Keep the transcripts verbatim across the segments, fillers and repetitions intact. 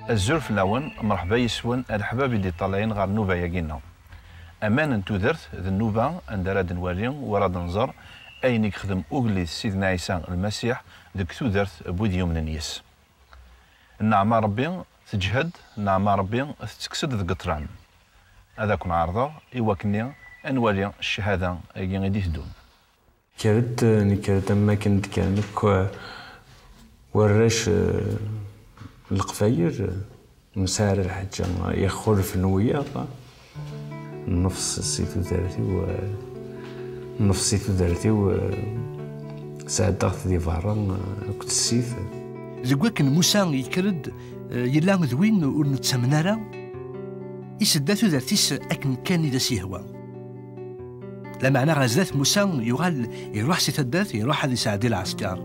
Azul fell-awen, mreḥba yes-wen a leḥbab i d-iṭṭalayen ɣer nnuba-agi-nneɣ. Aman n tudert d nnuba anda ara d-nwali u ara d-nẓer ayen i yexdem ugellid Sidna Ɛisa Lmasiḥ deg tudert n wid yumnen yes. Nneɛma Ṛebbi teǧhed, nneɛma Ṛebbi tettekkes-d deg ṭṭlam. Ad akun-ɛerḍeɣ i wakken ad nwali ccahada-agi i d-iteddun. Kkret, nekkret am wakken d-kkren akk, eh, warrac, eh, n Leqbayel, eh, nesɛa lḥaǧa ixulfen wiyaḍ. Nnefs si tudert-iw, eh, nnefs si tudert-iw, eh, sɛeddaɣ-t di berra, eh, akked ssif. Deg wakken Musa yekker-d, eh, yella d win ur nettamen ara, isedda tudert-is akken kan i d as-yehwa. Lameɛna ɣer zdat Musa yuɣal iruḥ si taddart, iruḥ ad isɛeddi lɛesker.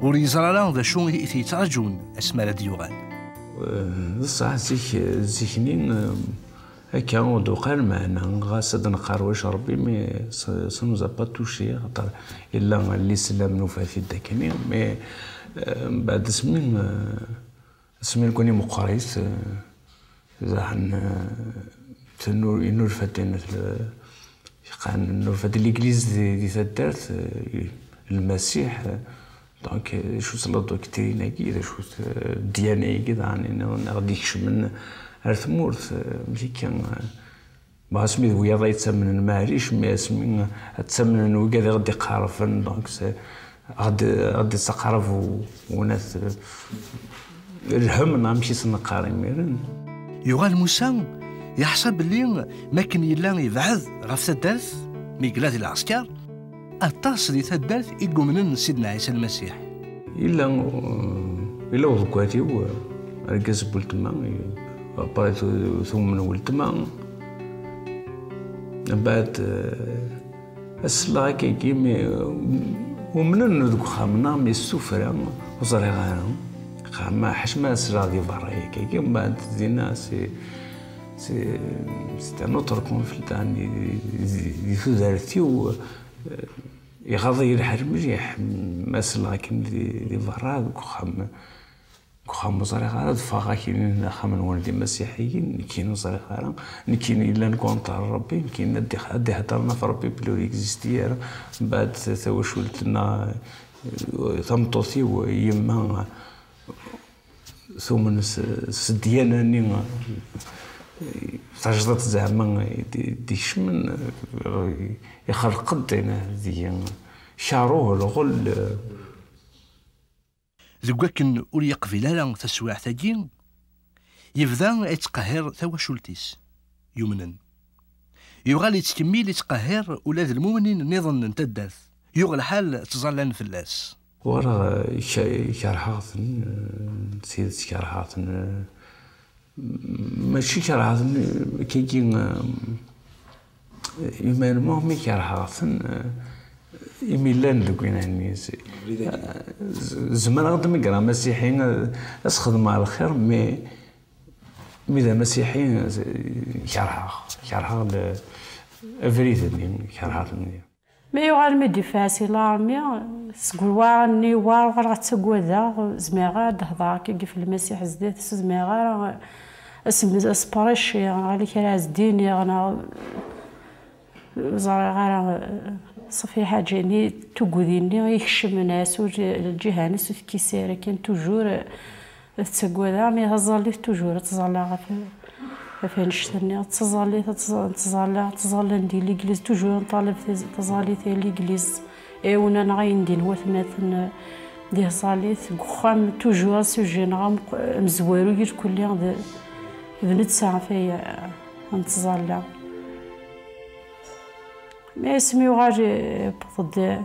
Ur yeẓri ara d acu i t-yettraǧun asmi ara d-yuɣal. D ṣṣeḥ, zik, zik-nni, eh, akka ur d-uqal, meɛna ɣas ad neqqar wac Ṛebbi, mais ça, ça nous a pas touché, axaṭer illa l'islam nufa-t-id akkenni, mais, eh, mbeɛd asmi, eh, asmi nekkni meqqrit, eh, Zaḥen, eh, tennu-, yennulfa-d, yennulfa-d l'église di, di taddart, eh, Lmasiḥ, eh, donc, eh, d acu-tt la doctrine-agi, d acu-tt, eh, ddiyana-agi daɣen, i aɣ-d-ikecmen ar tmurt, eh, amek akka, eh, bon, asmi d wiyaḍ ay ttamnen, maɛlic, mais asmi ad ttamnen wigad i ɣ-d-iqerrben, donc, c'est, ɣ-d-, ɣ-d-ittaqrab u-, unat, eh, lhem, neɣ amek i s-neqqar imiren. Yuɣal Musa yeḥṣa belli makken yella yebɛed ɣef taddart, mi yella di lɛesker, aṭas di taddart i yumnen Sidna Ɛisa Lmasiḥ. Yella, eh, yella uḍeggal-iw, eh, argaz n weltma, eh, après tu-, tumen weltma. Mbeɛd, eh, Ass-a akkagi, mi, umnen deg uxxam-nneɣ, mi s-tufra, ur ẓriɣ ara. Xama, ḥacma ass-a di berra akkagi, mbeɛd dinna, c'est, c'est, c'est un autre conflit, hein, di, di, di tudert-iw, eh, iɣaḍ-iyi lḥal mliḥ, ma selleɣ akken di, di berra, deg uxxam. Deg uxxam ur ẓriɣ ara, ad ffɣeɣ akkin, axxam-nwen d imasiḥiyen, nekkini ur ẓriɣ ara, nekkini yellan contre Rebbi, nekkini ad d-, ad d-iheddren ɣef Rebbi belli ur yegzisti ara. Mbeɛd tawacult-nneɣ, eh, tameṭṭut-iw, yemma, tumen s, s ddiyana-nni, eh, tajdiṭ zeɛma i d-, i d-ikecmen, eh, ixelq-d ayen deg-i, karuh, lɣel, eh, Deg wakken ur yeqbil ara taswiɛt-agi, yebda yettqehhir tawacult-is yumnen. Yuɣal yettkemmil yettqehhir ula d lmumnin nniḍen n taddart. Yuɣ lḥal ttẓallan fell-as. Walaɣ, eh, ke-, kerheɣ-ten, eh, d tidet kerheɣ-ten, eh, Mačči kerheɣ-ten, kagi, eh, iman-, mi kerheɣ-ten, eh, imi llan deg winani, z-, z-, zemreɣ ad d-megreɣ amasiḥi, eh, ad s-xedmeɣ lxir, mi, mi d amasiḥi, eh, kerheɣ, kerheɣ le-, abrid-nni, kerheɣ-ten. Mi yuɣal mi d-ifɛa si l'armi, seg lwaɣa-nni, war uɣaleɣ ttagadeɣ, ur zmireɣ ara ad d-hedreɣ akkagi f Lmasiḥ zdat-s, ur zmireɣ ara as-, as-, asprêcher, ɣalli kra ad s-d-iniɣ, neɣ ur ẓriɣ ara, ṣafi lḥaǧa-nni, tugdi-nni ikecmen-as, ur, lǧiha-nnes ur tekkis ara, kan toujours, Ttaggadeɣ, mi taẓallit toujours ad ttẓallaɣ ɣef, ɣef annect-nni. Ttaẓallit, ad ttẓ-, ttẓallaɣ, ttẓallan di l'église, toujours nṭaleb taz-, taẓallit di l'église. Ɛiwen-aneɣ ayen din watmaten, eh, di tẓallit, deg uxxam, toujours asujet-nneɣ ameq-, amezwaru irkelli d, d netta ɣef ay, eh, nettẓalla. Mi asmi yuɣal, eh, yewweḍ-d, eh,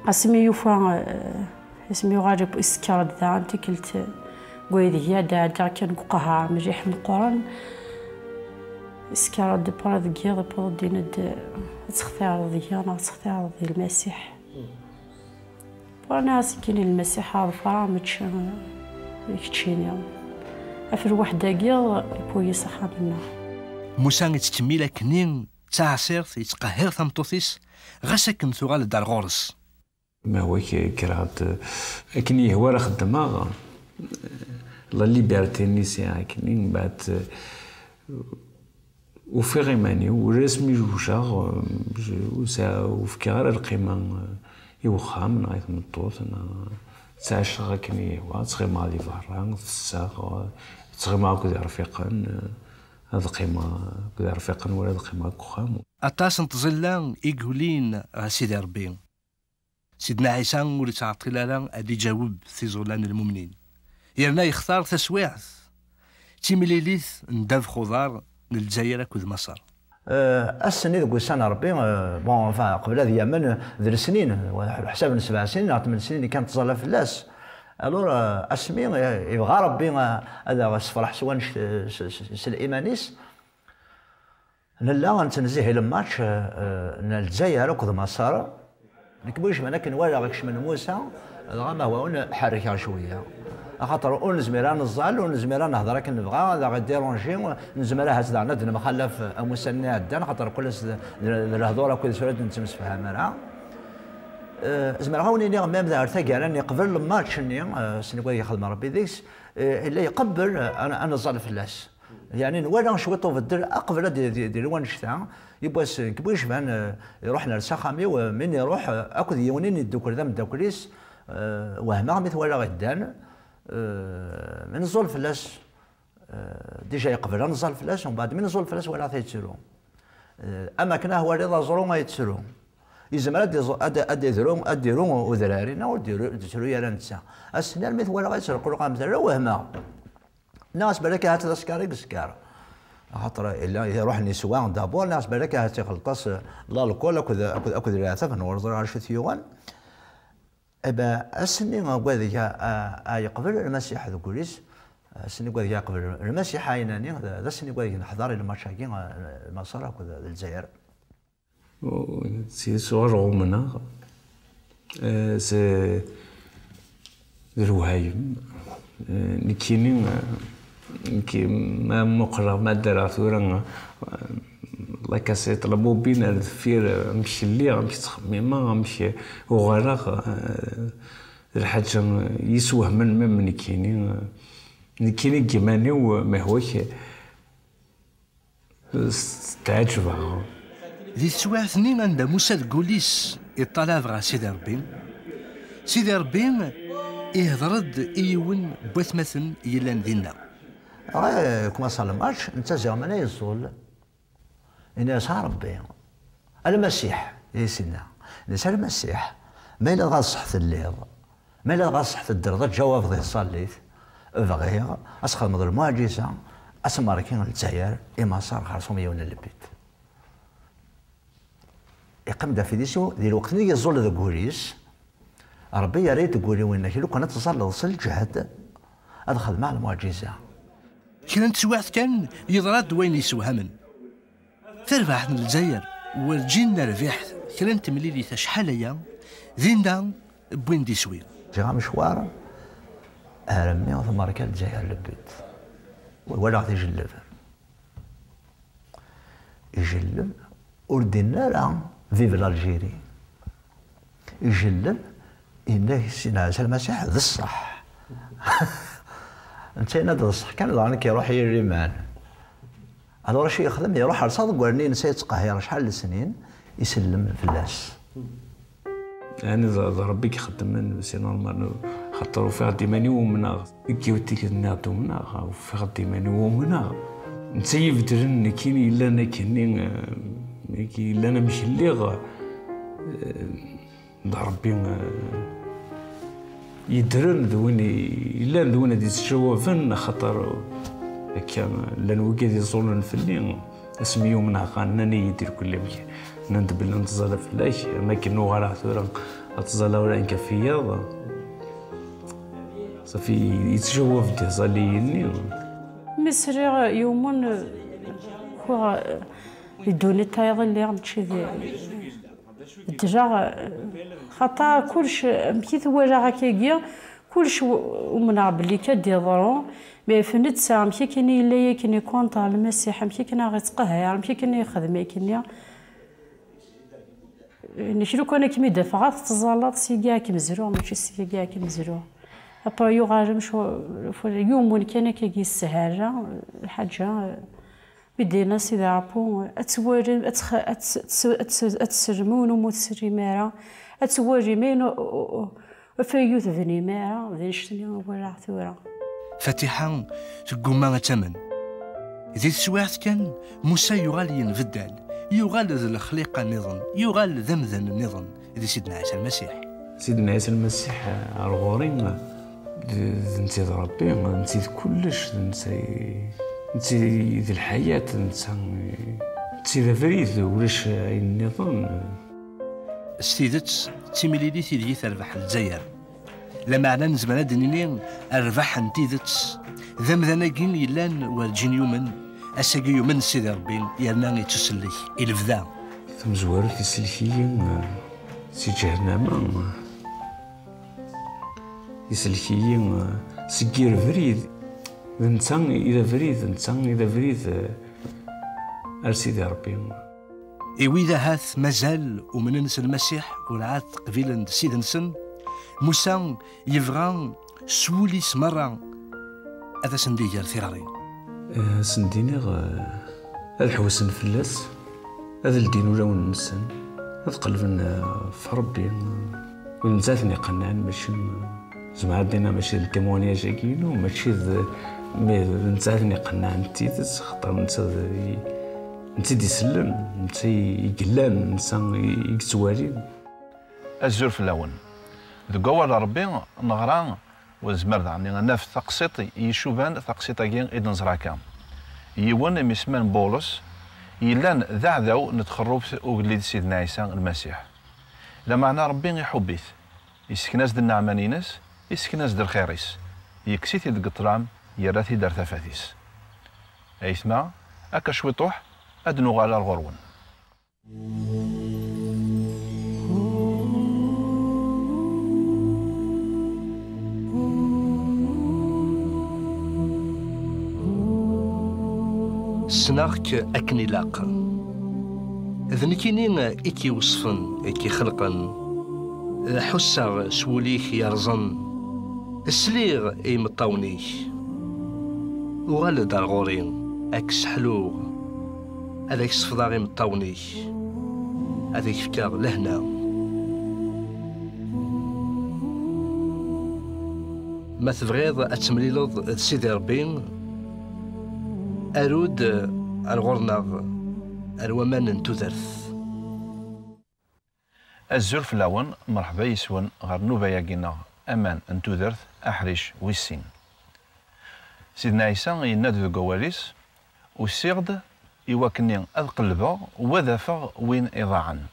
asmi yufa, eh, asmi yuɣal yeskeṛ-d daɣen tikkelt, eh, deg waydeg i d-ɛeddaɣ kan deg uqehhar mliḥ meqqren, yeskeṛ-d, yewweḍ deg yiḍ, yewweḍ-d yenna-d, eh, ad textireḍ deg-i neɣ ad textireḍ di Lmasiḥ. Wana asekkil i Lmasiḥ, ḍefreɣ, mačči, eh, i keččini. Ɣef lweḥd-agi, yewwi-yi s axxam-nneɣ. Musa yettkemmil akkenni d taɛsirt, yettqehhir tameṭṭut-is, ɣas akken tuɣal-d ar ɣur-s. Ma wa k-, kkreɣ-d, akken yehwa ara xeddmeɣ, eh, La liberté-nni sɛiɣ akkenni, mbeɛd, eh, ufiɣ iman-iw, ur asmi jujaɣ, eh, ur sɛiɣ, ur fkiɣ ara lqima, eh, i wexxam neɣ i tmeṭṭut, neɣ ttɛaceɣ akken i yehwa, ttɣimaɣ di berra, tesseɣ, eh, ttɣimaɣ akked irfiqen, eh, ad qqimeɣ akked irfiqen wala ad qqimeɣ deg uxxam. Aṭas n tẓilla i yulin ɣer Sidi Ṛebbi. Sidna Ɛisa ur yettɛeṭṭil ara ad iǧaweb tiẓulla n lmumnin, yerna yextar taswiɛt d timlilit n ddabex uḍar n Lezzayer akked Maṣer. Eh, ass-nni deg wussan n Ṛebbi, eh, bon, enfin, qbel ad yamen, eh, d lesnin, leḥsab n sebɛ snin neɣ tmen snin i kan tẓalla fell-as. Alors, eh, asmi, eh, yebɣa Ṛebbi, eh, ad aɣ-yessefreḥ s wannect, eh, s, s, s liman-is, nella nettnezzihi le match, eh, eh, n Lezzayer akked Maṣer. Nekk bu yecban akken walaɣ kecmen Musa, dɣa ma hwa ur ḥerrkeɣ cwiya. Axaṭer ur nezmir ad neẓẓal, ur nezmir ad nehder akken nebɣa, ad aɣ-idiranji, nezmer ahat daɣen ad nemxallaf am ussan-nni iɛeddan, axaṭer kul ass d, d, d lehdur akked tura ur nettemsefham ara. Eh, zemreɣ ad wen-iniɣ, même ar taggara-nni qbel le match-nni, eh, s nekk ad yexdem Ṛebbi deg-s, eh, yella iqebbel, eh, ad, ad neẓẓal fell-as. Yeɛni nwala cwiṭ ubeddel aqbel ad d-, d-, d-, d-, wannect-a, yiwwas, nekk bu yecban, eh, iruḥ ner s axxam-iw, eh, min iruḥ, eh, akked yiwen i neddukel d ameddakel-is, eh, wehmeɣ mi t-walaɣ iddan, eh, mi neẓẓul fell-as, eh, déjà yeqbel ad neẓẓal fell-as, umbeɛd mi neẓẓul fell-as walaɣ-t yettru. Eh, am akken ahwal iḍ aẓru ay yettru. Yezmer ad iẓ-, ad, ad idru, ad d-iru udrar-inna, ur d-iru, d-ittru ara netta. Ass-nni armi t-walaɣ yettru, qulqam tara wehmeɣ. Nniɣ-as balak ahat d askar i yesker. Axaṭer illa iruḥen yeswa d'abord, nniɣ-as balak ahat ixelṭ-as lalkul akked, akked, akked leɛtab, n ur ẓriɣ acu t-yuɣen. Eba, ass-nni agad a, a, a yeqbel Lmasiḥ deg wul-is, ass-nni agad a yeqbel Lmasiḥ ayen-nni, d, d ass-nni agad neḥḍer i lmatch-agi, a, Lmaṣer akked d Lezzayer. S, s uɣur umneɣ, eh, s, d lewhayem. Eh, nekkini, eh, nekki ma muqleɣ, ma ddreɣ tura, eh, la cassette, la bobine ar deffir, eh, amek lliɣ, amek ttxemmimeɣ, amek uɣaleɣ, eh, d lḥaǧa yeswehmen même nekkini, eh, nekkini deg yiman-iw, eh, ma hwa-k, Teɛǧeb-aɣ. Di teswiɛt-nni anda Musa deg wul-is iṭṭalab ɣer Sidi Ṛebbi, Sidi Ṛebbi ihder-d i yiwen n watmaten yellan dinna. Dɣa, eh, kma ṣal match, netta ziɣ mana yeẓẓul. Ini-as: "A Ṛebbi, a Lmasiḥ", i s-inna. Ini-as: "A Lmasiḥ, ma yella dɣa d ṣṣeḥ telliḍ, ma yella dɣa d ṣṣeḥ teddreḍ, ad tǧawabeḍ i tṣallit, bɣiɣ ad txedmeḍ lmuɛǧiza, ad tmerki Lezzayer i Maṣer, xerṣum yiwen n lbit." Iqqim-d ɣef idis-iw, di lweqt-nni yeẓẓul deg wul-is, Ṛebbi yerra-yi-d deg wul-iw, inna-k, lukan ad tẓalleḍ s lǧehd, ad xedmeɣ lmuɛǧiza. Kra n teswiɛt kan, yeḍra-d wayen yessewhamen. Tarbaɛt n Lezzayer, werǧin rbiḥet kra n temlilit acḥal aya, dinna wwin-d iswi. Ǧǧiɣ amecwar armi tmerka Lezzayer le but. Walaɣ-t ijelleb. Ijelleb, ur d-inni ara: "Vive l'Algérie." Ijelleb, yenna-k Sidna Ɛisa Lmasiḥ: "D ṣṣeḥ." Netta yenna-d: "D ṣṣeḥ kan", dɣa nekk iruḥ-iyi liman. Alors acu yexdem? Iruḥ ar saḍ deg wallen-nnes ay yettqehhir acḥal n lesnin, isellem fell-as. Ɛni d, d Ṛebbi i ixeddmen, c'est normal, xaṭer ufiɣ-d iman-iw umneɣ. Deg yiwet tikkelt nniɣ-d umneɣ, ufiɣ-d iman-iw umneɣ. Netta i ibeddlen nekkini yellan akkenni, eh, yellan amek lliɣ, eh, d Ṛebbi, eh, yeddren, d win i, yellan d win ad yettjawaben, axaṭer akka llan wigad iẓulen fell-i. Asmi umneɣ, nnan-iyi-d irkelli amek, nnan-d belli nettẓalla fell-ak, am akken uɣaleɣ tura ad tẓalla ula nekk ɣef yiḍ. Safi, yettjawab-d iẓalli-nni. Mi sriɣ yiwen, kuɣ, di ddunit tayeḍ lliɣ, mačči di, ddreɣ, xaṭer kullec, amek i t-walaɣ akkagi, kullec u-, umneɣ belli kan ad d-yeḍru, mais f netta, amek akken i yella yakan i contre Lmasiḥ, amek akken i aɣ-ittqehhir, amek akken i ixeddem akkenni. Nekk lukan ad kem-id-afeɣ ad tettẓallaḍ, sigi ad kem-zruɣ, mačči sigi ad kem-zruɣ. Après, yuɣal mec-, yumen kan akka yessehara lḥaǧa. Mi d-yenna Sidi Ṛebbi, ad twalem, ad tx-, ad ts-, ad ts-, ad ts-, ad tesrem, win umi ur tesrim ara, ad twalim ayen u-, u-, u-, ɣef ay ur tebnim ara, d annect-nni i walaɣ tura. Fatiḥa teggumma ad tamen. Di teswiɛt kan, Musa yuɣal yenbeddal, yuɣal d lexliqa nniḍen, yuɣal d amdan nniḍen di Sidna Ɛisa Lmasiḥ. Sidna Ɛisa Lmasiḥ, ar ɣur-i, d, d netta i d Ṛebbi, netta i d kullec, d netta i, netta i d lḥayat, netta i, netta i d abrid, ulac ayen nniḍen. S tidet, d timlilit ideg terbeḥ Lezzayer. Lameɛna nezmer ad d-nini rrbeḥ n tidet, d amdan-agi yellan werǧin yumen, ass-agi yumen Sidi Ṛebbi yerna yettusellek i lebda. Tamezwarut, isellek-iyi, eh, si ǧahennama, eh, isellek-iyi, eh, seg yir abrid. D netta i d abrid, d netta i d abrid, eh, ar Sidi Ṛebbi. I wid ahat mazal umnen s Lmasiḥ, ur ɛad qbilen d Ssid-nsen, Musa yebɣa s wul-is merra ad asen-d-iger tiɣri. Eh, ad sen-d-iniɣ, eh, ad ḥewsen fell-as, ad ldin ulawen-nsen, ad qelben, eh, ɣef Ṛebbi. Wid netta ad ten-iqennɛen, mačči, zemreɣ ad d-iniɣ, mačči d témoignage-agi-inu, mačči d, mais d netta ad ten-iqennɛen d tidet, xaṭer netta d, netta i d-isellen, netta i, i yellan, netta i, i yettwalin. Azul fell-awen. Deg wawal n Ṛebbi neɣra, u nezmer daɣen ad naf taqsiṭ i icuban taqsiṭ-agi i d-neẓra akka. Yiwen imi isemman Bulus, yellan d aɛdaw n txerrubt ugellid Sidna Ɛisa Lmasiḥ. Lameɛna Ṛebbi iḥubb-it, isken-as-d nneɛma-ines, isken-as-d lxir-is, yekkes-it-id deg ṭṭlam, yerra-t-id ar tafat-is. Aytma, akka cwiṭuḥ, ad nuɣal ar ɣur-wen. Ssneɣ-k akken ilaq. D nekkini i k-iweṣfen, i k-ixelqen. Ḥusseɣ s wul-ik yerẓen. Sliɣ i imeṭṭawen-ik. Uɣal-d ar ɣur-i, ad k-sseḥluɣ. Ad ak-sefḍeɣ imeṭṭawen-ik, ad ak-fkeɣ lehna. Ma tebɣiḍ ad temlileḍ d Sidi Ṛebbi, aru-d ar ɣur-neɣ, ar waman n tudert. Azul fell-awen, mreḥba yes-wen ɣer nnuba-agi-nneɣ, Aman n tudert, aḥric wis sin. Sidna Ɛisa yenna-d deg wawal-is, usiɣ-d i wakken ad qellbeɣ u ad afeɣ win iḍaɛen.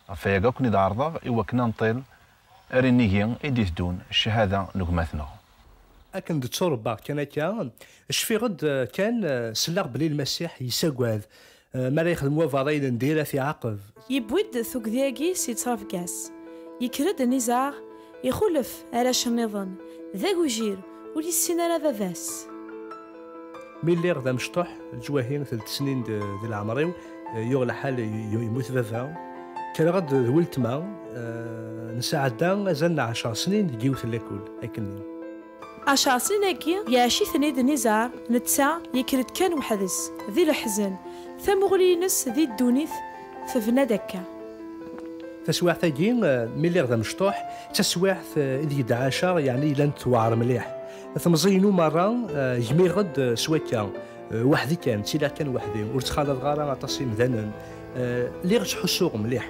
Ɣef wayagi akk i d-ɛerḍeɣ i wakken ad nṭil ar inigi i d-iteddun ccahada n gma-tneɣ. Akken d-tturebbaɣ kan akka, cfiɣ-d, eh, kan, eh, selleɣ belli Lmasiḥ yessagad, eh, mi ara yexdem wabaḍ ayen n diri ad t-iɛaqeb. Yewwi-d tugdi-agi si ttrebga-s. Yekker-d Nizar, ixulef arrac-nniḍen, d agujil, ur yessin ara baba-s. Mi lliɣ d amecṭuḥ, leǧwahi telt snin d, di leɛmer-iw, eh, yuɣ lḥal y-, y-, yemmut baba. Kkreɣ-d d weltma, eh, nesɛedda azal n ɛecṛ snin deg yiwet n lakul, akkenni. Ɛecṛ snin-agi, iɛac-iten-id Nizar, netta yekker-d kan weḥd-s, di leḥzen, tamuɣli-ines di ddunit tebna-d akka. Taswiɛt-agi, eh, mi lliɣ d amecṭuḥ, d taswiɛt, eh, ideg d-ɛaceɣ, yeɛni yellan tewɛer mliḥ. Temẓi-inu merra, eh, gmiɣ-d, eh, s wakka, eh, weḥd-i kan, ttiliɣ kan weḥd-i, ur ttxalaḍeɣ ara aṭas imdanen. Eh, lliɣ ttḥussuɣ mliḥ.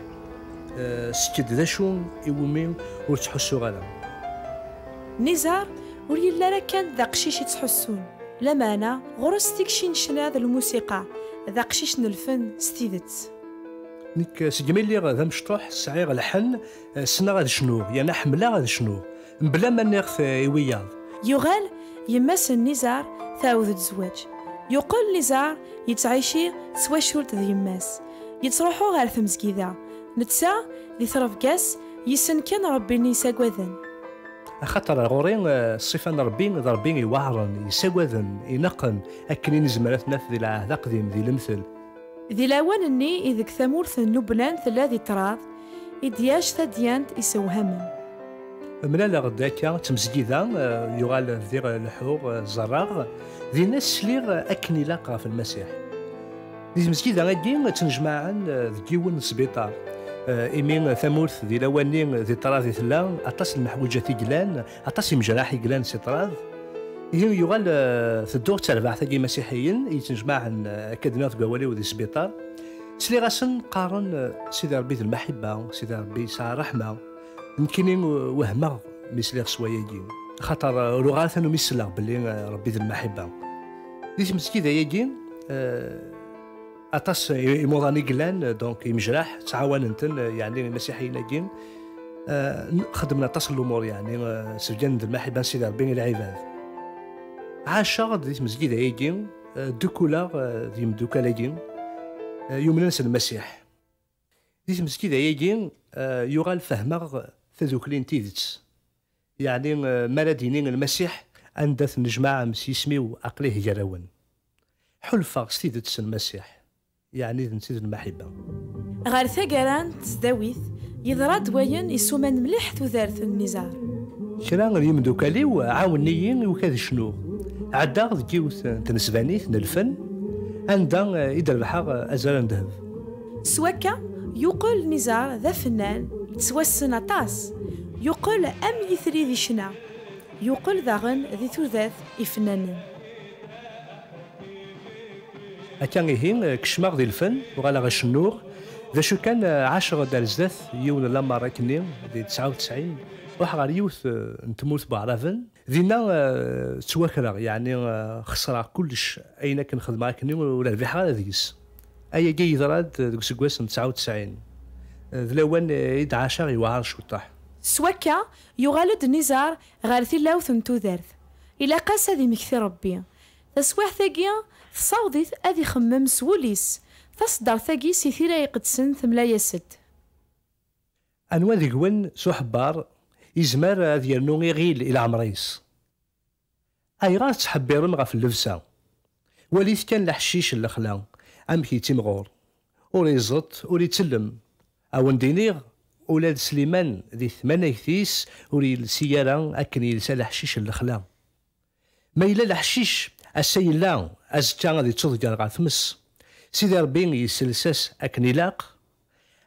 Eh, ssekd d acu iwumi ur ttḥussuɣ ara. Nizar ur yelli ara kan d aqcic i ttḥussun, lameɛna ɣur-s tikci n ccna d lmusiqa, d aqcic n lfen s tidet. Nekk, segmi lliɣ d amecṭuḥ, sɛiɣ lḥenn, eh, ssneɣ ad cnuɣ, yerna ḥemmleɣ ad cnuɣ, mebla ma nniɣ-t i wiyaḍ. Yuɣal yemma-s n Nizar tɛawed-d zzwaǧ. Yuqel Nizar yettɛici s twacult d yemma-s. Yettruḥu ɣer tmezgida. Netta, di trebga-s, yessen kan Ṛebbi-nni yessagaden. Axaṭer ɣur-i, eh, ṣṣifa n Ṛebbi, d Ṛebbi iweɛṛen, yessagaden, ineqqen, akken i nezmer ad t-naf di Lɛehd Aqdim, di lemtel. Di lawan-nni ideg tamurt n Lubnan tella di ṭṭrad, i d-yac tadyant isewhamen. Mlaleɣ-d akka d tmezgida, eh, yuɣal bdiɣ leḥḥuɣ, eh, ẓerreɣ. Dinna sliɣ, eh, akken ilaq ɣef Lmasiḥ. Di tmezgida-agi ttnejmaɛen, eh, deg yiwen n sbiṭar. Eh, imi tamurt di lawan-nni di ṭṭrad i tella, aṭas n leḥwaǧat i yellan, aṭas imejraḥ i yellan si ṭṭrad. Ihi yuɣal, eh, tedduɣ d terbaɛt-agi imasiḥiyen i yettnejmaɛen, eh, akka d-nniɣ deg wawal-iw di sbiṭar. Sliɣ-asen qqaren, eh, Sidi Ṛebbi d lmaḥibba, Sidi Ṛebbi yesɛa ṛṛeḥma. Nekkini, eh, wehmeɣ mi sliɣ s wayagi, axaṭer, eh, ur uɣeɣ ara tanumi selleɣ belli, eh, Ṛebbi d lmaḥibba. Di tmezgida-agi, eh, aṭas i- imuḍan i yellan, eh, donc imejraḥ, ttɛawanen-ten, eh, yeɛni imasiḥiyen-agi, eh, n- xeddmen aṭas n lumuṛ, yeɛni, eh, sebganen-d lmaḥibba n Sidi Ṛebbi i lɛibad. Ɛaceɣ-d di tmezgida-agi, eh, ddukuleɣ, eh, d yimdukal-agi, eh, yumnen s Lmasiḥ. Di tmezgida-agi, eh, yuɣal fehmeɣ tadukli n tidet. Yeɛni, eh, mi ara d-yini Lmasiḥ, anda tennejmaɛem s yisem-iw, aql-ih gar-awen. Ḥulfaɣ s tidet s Lmasiḥ, yeɛni d netta i d lmaḥibba. Ɣer taggara n tesdawit, yeḍra-d wayen isuman mliḥ tudert n Nizar. Kra n yimdukal-iw ɛawnen-iyi i wakk ad cnuɣ. Ɛeddaɣ deg yiwet n tnesbanit n lfen, anda, eh, i d-rebḥeɣ, eh, azal n ddheb. S wakka, yuqel Nizar d afennan yettwassen aṭas. Yuqel am yitri di ccna. Yuqel daɣen di tudert ifennanen. Akka ihi, kecmeɣ di lfen, uɣaleɣ acennuɣ. D acu kan, ɛaceɣ-d ar zdat yiwen n lamer akkenni, di tesɛa u tesɛin, ruḥeɣ ɣer yiwet, eh, n tmurt n Waɛraben. Dinna, eh, ttwakreɣ, yeɛni, eh, xesreɣ kullec, ayen akken xedmeɣ akkenni ur rbiḥeɣ ara deg-s. Ayagi yeḍra-d deg useggas n tesɛa u tesɛin. Eh, d lawan, eh, i d-ɛaceɣ yewɛer cwiṭṭaḥ. S wakka, yuɣal-d Nizar ɣer tilawt n tudert. Ilaq-as ad imekti Ṛebbi. Taswiɛt-agi, tessaweḍ-it ad ixemmem s wul-is taṣeddart-agi si Tira Iqedsen temla-yas-d. Anwa deg-wen s uḥebber izmer ad yernu iɣil i leɛmer-is? Ayɣer tettḥebbirem ɣef llebsa? Walit kan leḥcic n lexla, amek yettimɣur. Ur iẓeṭ, ur ittellem. A wen-d-iniɣ, ula d Sliman di tmanegt-is ur yelsi ara akken yelsa leḥcic n lexla. Ma yella leḥcic, ass-a yella, azekka ad ittuḍegger ɣer tmes. Sidi Ṛebbi yessels-as akken ilaq.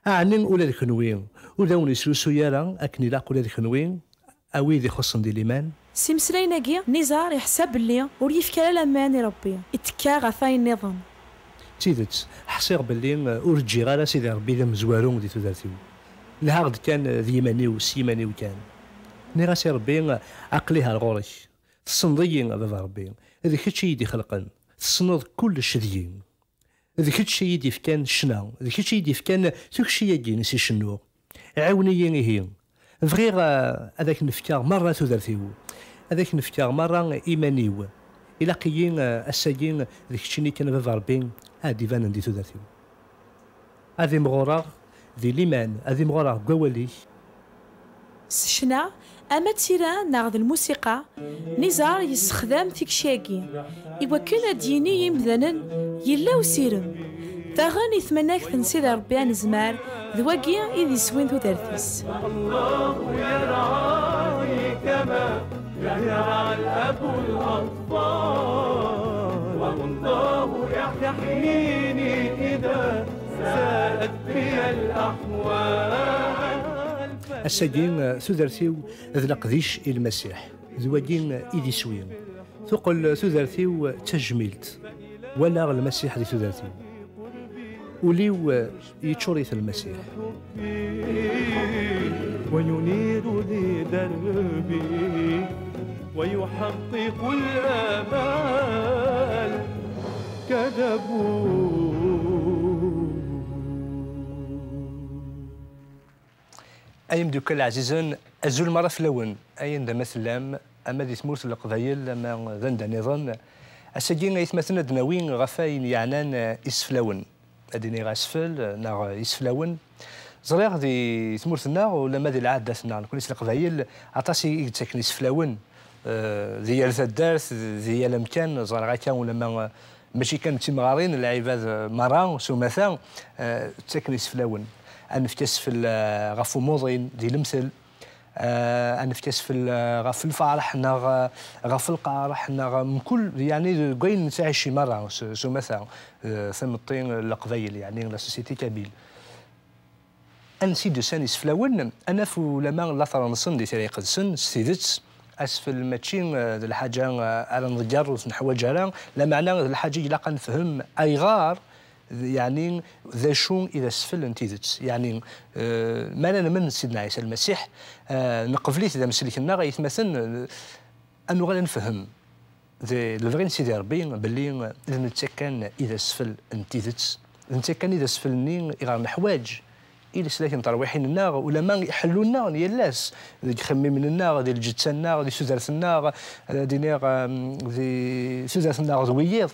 Ɛni ula d kenwi ur d awen-isrusuy ara akken ilaq ula d kenwi, a wid ixuṣṣen di liman? S imeslayen-agi, Nizar iḥsa belli ur yefki ara laman i Ṛebbi, ittekka ɣef wayen nniḍen. D tidet, ḥṣiɣ belli, uh, ur ǧǧiɣ ara Sidi Ṛebbi d amezwaru di tudert-iw. Lhaɣ-d kan, uh, d yiman-iw, s yiman-iw kan. Nniɣ-as i Ṛebbi, uh, aql-i ar ɣur-k. Tessneḍ-iyi, a baba Ṛebbi. D kečč i yi-d-ixelqen. Tessneḍ kullec deg-i. D kečč i yi-d-ifkan ccna, d kečč i yi-d-ifkan tukci-agi i s-icennuɣ. Ɛiwen-iyi ihi. Bɣiɣ, ah, ad ak-n-fkeɣ merra tudert-iw, ad ak-n-fkeɣ merra iman-iw. Ilaq-iyi, ah, ass-agi d keččini kan a baba Ṛebbi ad d-ibanen di tudert-iw. Ad imɣureɣ di liman, ad imɣureɣ deg wawal-ik. S ccna, ama d tira neɣ d lmusiqa, Nizar yessexdam tikci-agi i wakken ad d-yini i yimdanen yella usirem. Daɣen i tmanegt n Sidi Ṛebbi anezmar, d wagi i d iswi n tudert-is. الله يرعاك كما يرعى الأب الأطفال، والله يحميني إذا ساءت بي الأحوال. Ass-agi, tudert-iw d leqdic i Lmasiḥ, d wagi i d iswi. Tuqel tudert-iw d tajmilt. Walaɣ Lmasiḥ di tudert-iw. Ul-iw yeččur-it Lmasiḥ. وينير لي دربي ويحقق الآمال كذبوا. Ay imdukkal ɛzizen, azul merra fell-awen, ay anda ma tellam, ama di tmurt n Leqbayel, ama d anda nniḍen. Ass-agi, aytmaten, ad d-nawi ɣef wayen yeɛnan, eh, iseflawen. Ad iniɣ asfel, eh, neɣ iseflawen. Ẓriɣ di tmurt-nneɣ, ulamma di lɛadat-nneɣ, nekkni s Leqbayel, aṭas i, i yettaken iseflawen. Eh, di yal taddart, di yal amkan, ẓriɣ akka, ulamma, eh, mačči kan d timɣarin, lɛibad, eh, merra, s umata, eh, ttaken iseflawen. Ad nefk asfel, eh, ɣef umuḍin, di lemtel. Ah, ad nefk asfel, ah, ɣef lferḥ neɣ, ah, ɣef lqerḥ neɣ mkul, yeɛni deg wayen nettɛici merra s, s umata, eh, timetti n Leqbayel, yeɛni la société kabyle. Ansi d-usan iseflawen, ad naf ulama later-nsen di Tira Iqedsen, s tidet, asfel mačči, eh, d lḥaǧa, eh, ara nḍegger ur t-neḥwaǧ ara, lameɛna d lḥaǧa i ilaq ad nefhem ayɣer, d, yeɛni, d acu i d asfel n tidet. Yeɛni, eh, mi ara nemmen Sidna Ɛisa Lmasiḥ, eh, neqbel-it d amsellek-nneɣ, aytmaten, eh, ad nuɣal ad nefhem d lebɣi n Sidi Ṛebbi belli d netta kan i d asfel n tidet, d netta kan i d asfel-nni i ɣer neḥwaǧ i leslak n terwiḥin-nneɣ, ulama iḥellu-nneɣ n yal ass, deg ixemmimen-nneɣ, di lǧetta-nneɣ, di tudert-nneɣ, ad d-iniɣ, em, di tudert-nneɣ d wiyiḍ.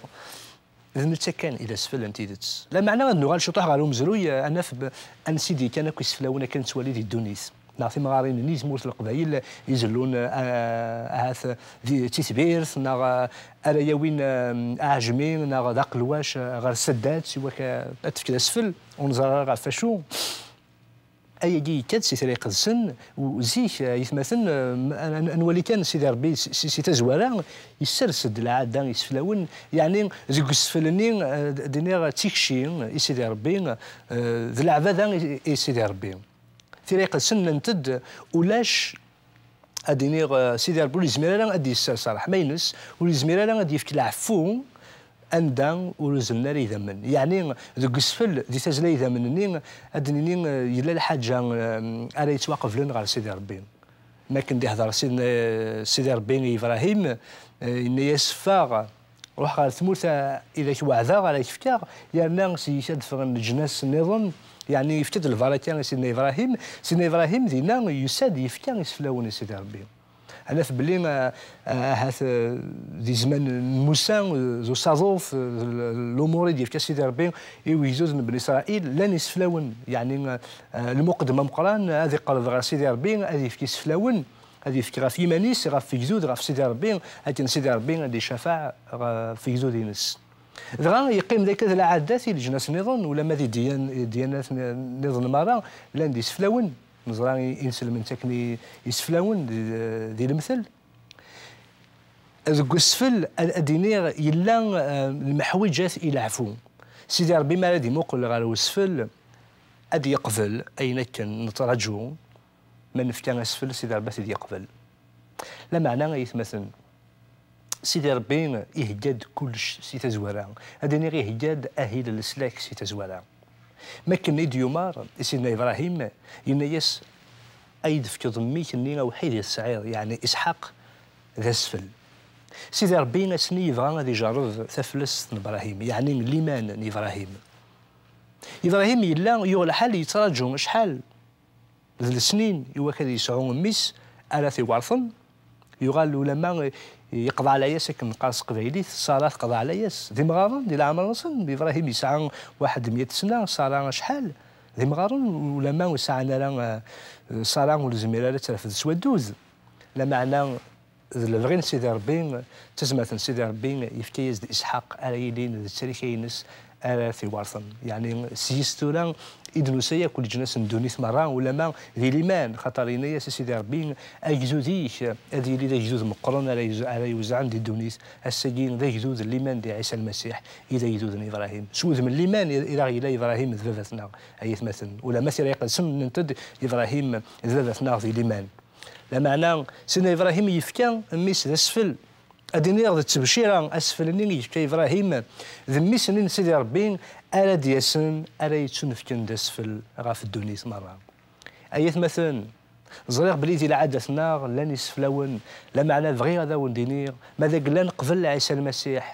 D netta kan i d asfel n tidet. Lameɛna ad nuɣal ciṭuḥ ɣer umezruy, eh, ad naf b-, ansi d-kkan akk iseflawen akken nettwali di ddunit. Neɣ timɣarin-nni, tmurt n Leqbayel, izellun, eh, ahat di, d titbirt, neɣ, eh, ara yawin, eh, aɛejmi, neɣ d aqelwac, eh, ɣer Saddat, i wak-, ad tefkeḍ asfel, ur neẓri ara ɣef acu. Ayagi yekka-d si Tira Iqedsen, u zik, eh, aytmaten, eh, n-, n-, nwali kan Sidi Ṛebbi si, si, si tazwara, yessers-d lɛada iseflawen, yeɛni deg usfel-nni, eh, d-, d-iniɣ d tikci i Sidi Ṛebbi, eh, d leɛbada i, i Sidi Ṛebbi. Tira Iqedsen nnant-d ulac, ad d-iniɣ, eh, Sidi Ṛebbi ur yezmir ara ad d-yessers ṛṛeḥma-ines, ur yezmir ara ad d-yefk leɛfu anda ur uzzlen ara idammen. Yeɛni deg usfel, di tazzla idammen-nni, ad d-nini, eh, yella lḥaǧa, eh, ara yettwaqeblen ɣer Sidi Ṛebbi. Mi akken d-ihder Sidna, Sidi Ṛebbi i Yebrahim, eh, yenna-yas: "Ffeɣ, ruḥ ɣer tmurt, eh, i d ak-weɛdeɣ, ara k-fkeɣ, yerna seg-k ad d-ffɣen leǧnas nniḍen." Yeɛni yefka-d lbaraka i Sidna Ibrahim. Sidna Ibrahim dinna yusa-d yefka iseflawen i Sidi Ṛebbi. Ad naf belli, ah, ah, ahat, ah, di zzman n Musa, ah, d usaḍuf, ah, d l-, lumuṛ i d-yefka Sidi Ṛebbi i wegdud n Bni Isṛayil, llan iseflawen. Yeɛni, ah, ah, lmuqeddem ameqqran ad iqerreb ɣer Sidi Ṛebbi, ad yefk iseflawen, ad yefk ɣef yiman-is, ɣef wegdud, ɣef Sidi Ṛebbi, akken Sidi Ṛebbi ad icafaɛ ɣef wegdud-ines. Dɣa yeqqim d akka d lɛadat i leǧnas nniḍen, ulamma di dyan-, dyanat nniḍen merra, llan d iseflawen. Neẓra i-, inselmen ttaken i-, iseflawen di, di lemtel. Deg usfel, ad, ad d-iniɣ, yella, eh, lmeḥwiǧat i leɛfu. Sidi Ṛebbi mi ara d-imuqel ɣer usfel, ad yeqbel ayen akken nettṛaǧu, ma nefka asfel, Sidi Ṛebbi ad t-id-yeqbel. Lameɛna, ay atmaten, Sidi Ṛebbi ihegga-d kullec si tazwara. Ad iniɣ ihegga-d ahil n leslak si tazwara. Mi akken i d-yumar i Sidna Ibrahim, yenna-yas: "Ad yi-d-tefkeḍ mmi-k-nni awḥid i tesɛiḍ, yeɛni Isḥaq, d asfel." Sidi Ṛebbi ass-nni yebɣa ad ijerreb taflest n Ibrahim, yeɛni liman n Ibrahim. Ibrahim yella yuɣ lḥal yettraǧu acḥal d lesnin i wakk ad yesɛu mmi-s ara t-iwerten. Yuɣal ulamma yeqḍeɛ layas, akken neqqar s teqbaylit, Ṣara teqḍeɛ layas. D imɣaren di leɛmer-nsen, Ibrahim yesɛa waḥed meyya sna, Ṣara acḥal. D imɣaren ulamma ur sɛan ara, eh, Ṣara ur tezmir ara ad terfed s waddud. Lameɛna d lebɣi n Sidi Ṛebbi, d tazmert n Sidi Ṛebbi, yefka-yas-d Isḥaq ara yilin d ttrika-ines ara t-iwerten. Yeɛni s-yes tura i d-nusa yakk leǧnas n ddunit merra, ulamma di liman, xaṭer yenna-yas i Sidi Ṛebbi: "Agdud-ik ad yili d agdud meqqren ara yuz-, ara iwezɛen di ddunit." Ass-agi d agdud n liman di Ɛisa Lmasiḥ, i d agdud n Ibrahim. S wudem n liman i, i d aɣ-yella Ibrahim d baba-tneɣ, ay atmaten. Ulamma Tira Iqedsen nnant-d Ibrahim d baba-tneɣ di liman. Lameɛna, Sidna Ibrahim yefka mmi-s d asfel. Ad iniɣ d ttebcira, asfel-nni i yefka Ibrahim d mmi-s-nni n Sidi Ṛebbi ara d-yasen, ara yettunefken d asfel ɣef ddunit merra. Ay atmaten, ẓriɣ belli di lɛadat-nneɣ llan iseflawen, lameɛna bɣiɣ ad awen-d-iniɣ, ma d agella neqbel Ɛisa Lmasiḥ,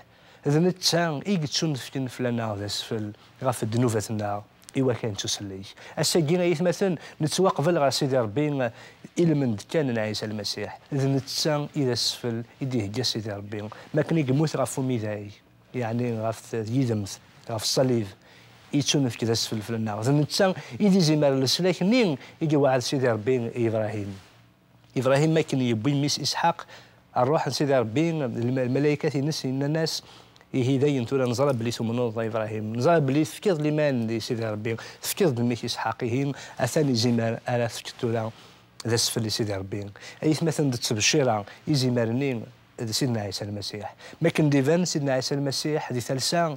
d netta i yettunefken fell-aneɣ d asfel ɣef ddnubat-nneɣ, i wakk ad nettusellek. Ass-agi, ay atmaten, nettwaqbel ɣer Sidi Ṛebbi, ilmend kan n Ɛisa Lmasiḥ. D netta i d asfel i d-ihegga Sidi Ṛebbi, mi akken i yemmut ɣef umidag, yeɛni ɣef tyidemt, ɣef ṣṣalib, yettunefk d asfel fell-aneɣ. D netta i d izimer n leslak-nni i yewɛed Sidi Ṛebbi i Ibrahim. Ibrahim, mi akken yewwi mmi-s Isḥaq, ṛṛuḥ n Sidi Ṛebbi, lma-, lmalaykat-ines nnan-as: "Ihi dayen tura neẓra belli tumneḍ a Ibrahim, neẓra belli tefkiḍ liman di Sidi Ṛebbi, tefkiḍ-d mmi-k Isḥaq, ihi atan izimer ara tefkeḍ tura d asfel i Sidi Ṛebbi. Aytmaten, d ttebcira izimer-nni d Sidna Ɛisa Lmasiḥ. Mi akken d-iban Sidna Ɛisa Lmasiḥ di talsa,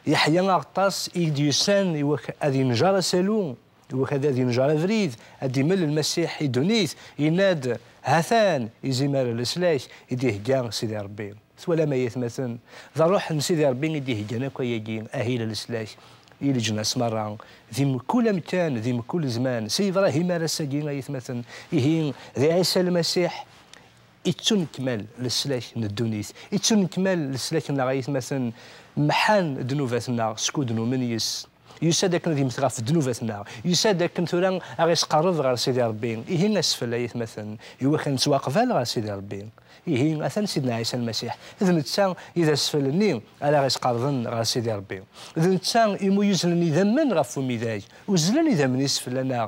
yeḥya aɣeṭṭas i d-yusan i wak ad yenjer asalu, i wak ad yenjer abrid, ad d-imel Lmasiḥ i ddunit, yenna-d: "Hatan izimer n leslak i d-ihegga Sidi Ṛebbi." Twalam ay atmaten, d ṛṛuḥ n Sidi Ṛebbi i d-iheggan akk ayagi, ahil n leslak i leǧnas merra, di mkul amkan, di mkul zman, si Ibṛahim ar ass-agi ay atmaten. Ihi, di Ɛisa Lmasiḥ, ittunekmal leslak n ddunit, ittunekmal leslak-nneɣ ay atmaten, mḥan ddnubat-nneɣ skud numen yes. Yusa-d akken ad yemmet ɣef ddnubat-nneɣ, yusa-d akken tura a ɣ-isqerreb ɣer Sidi Ṛebbi. Ihi asfel ay atmaten, i wak ad nettwaqbal ɣer Sidi Ṛebbi. Ihi, atan Sidna Ɛisa Lmasiḥ, d netta i d asfel-nni ara ɣ-isqerben ɣer Sidi Ṛebbi. D netta imu yuzlen idammen ɣef umidag, uzlen idammen-is fell-aneɣ,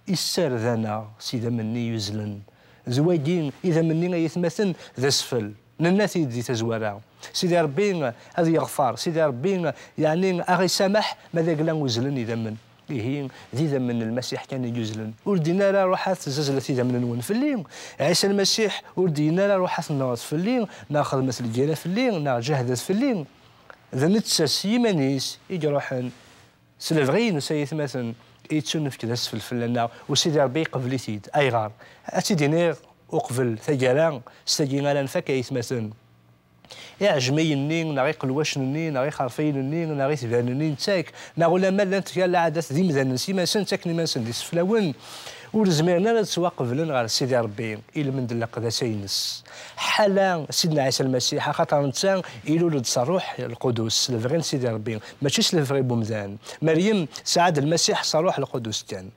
issared-aneɣ s idammen-nni yuzlen. D wagi, idammen-nni ay atmaten, d asfel. Nenna-t-id di tazwara. Sidi Ṛebbi ad yeɣfer, Sidi Ṛebbi, yeɛni, a ɣ-isameḥ ma d agla uzlen idammen. Ihi, d idammen n Lmasiḥ kan i yuzlen. Ur d-yenni ara: "Ruḥet, zazlet idammen-nwen fell-i." Ɛisa Lmasiḥ ur d-yenni ara: "Ruḥet, nehṛet fell-i, neɣ xedmet lgirra fell-i, neɣ ǧehdet fell-i." D netta s yiman-is i iruḥen s lebɣi-ines, ay atmaten, i yettunefk d asfel fell-aneɣ, u Sidi Ṛebbi iqbel-it-id. Ayɣer? Ad tt-id-iniɣ uqbel taggara, s tagi ara nfak, ay atmaten. Iɛejmiyen-nni, neɣ iqelwacen-nni, neɣ ixerfiyen-nni, neɣ itbiren-nni, nettak, neɣ ulamma llant kra lɛadat d imdanen s iman-nsen, ttaken iman-nsen d iseflawen, ur zmiren ara ad ttwaqeblen ɣer Sidi Ṛebbi, ilmend n leqdasa-ines. Ḥala Sidna Ɛisa Lmasiḥ, axaṭer netta ilul-d s Ṛṛuḥ Lqudus, s lebɣi n Sidi Ṛebbi, mačči s lebɣi n wemdan. Meryem tesɛa-d Lmasiḥ s Ṛṛuḥ Lqudus kan.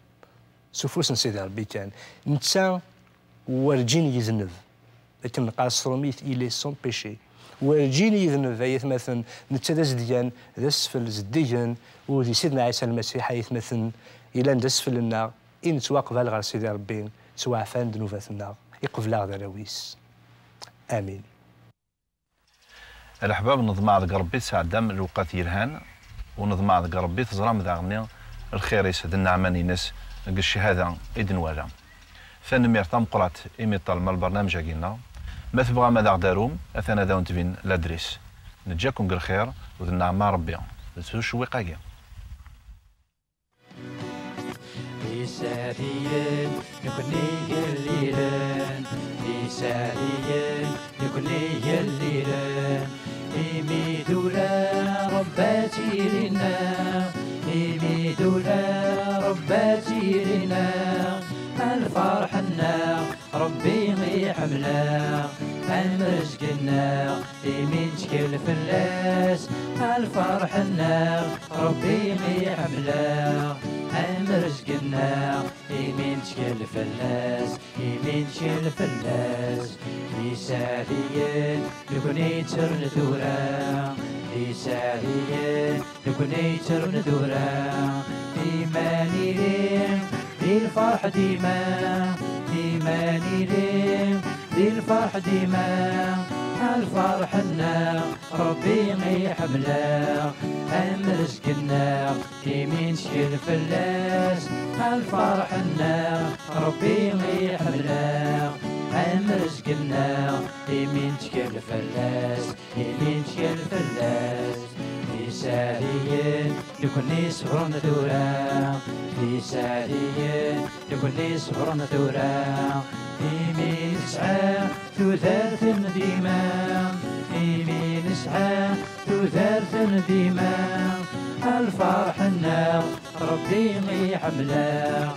S ufus n Sidi Ṛebbi kan. Netta werǧin yedneb. Akken neqqar s trumit, il est sans péché. Werǧin yedneb, ay atmaten, netta d azedgan, d asfel zeddigen, u di Sidna Ɛisa Lmasiḥ, ay atmaten, yellan d asfel-nneɣ, i nettwaqbal ɣer Sidi Ṛebbi, ttwaɛfan ddnubat-nneɣ, iqbel-aɣ d arraw-is. Amin. A leḥbab, neḍmeɛ deg Ṛebbi tesɛeddam lewqat yelhan, u neḍmeɛ deg Ṛebbi teẓram daɣenni lxir-is d nneɛma-ines deg ccahada i d-nwala. Tanemmirt tameqqrant imi ṭṭalem lbernamej-agi-nneɣ. Ma tebɣam ad aɣ-d-tarum, atan ad awen-tbin ladris. Neǧǧa-ken deg lxir u d nneɛma Ṛebbi d tucewwiq-agi. D iseɛdiyen nekni igellilen, d iseɛdiyen nekni igellilen, imi d ula Ṛebbi ad tili-nneɣ, imi d ula Ṛebbi ad tili-nneɣ, a lferḥ-nneɣ Ṛebbi i ḥemmleɣ, am rrezg-nneɣ imi nettkel fell-as, a lferḥ-nneɣ Ṛebbi i ḥemmleɣ, am rrezg-nneɣ imi nettkel fell-as, imi nettkel fell-as. D iseɛdiyen nekni ttren tura, d iseɛdiyen nekni ttren tura, iman-ili di lferḥ dima, iman-ili di lferḥ dima, a lferḥ-nneɣ Ṛebbi i ḥemmleɣ, am rrezg-nneɣ imi nettkel fell-as, a lferḥ-nneɣ Ṛebbi i ḥemmleɣ, am rrezg-nneɣ imi nettkel fell-as, imi nettkel fell-as. D iseɛdiyen nekni ṣebren tura, d iseɛdiyen nekni ṣebren tura, imi nesɛa tudert n dima, imi nesɛa tudert n dima, a lferḥ-nneɣ Ṛebbi i ḥemmleɣ,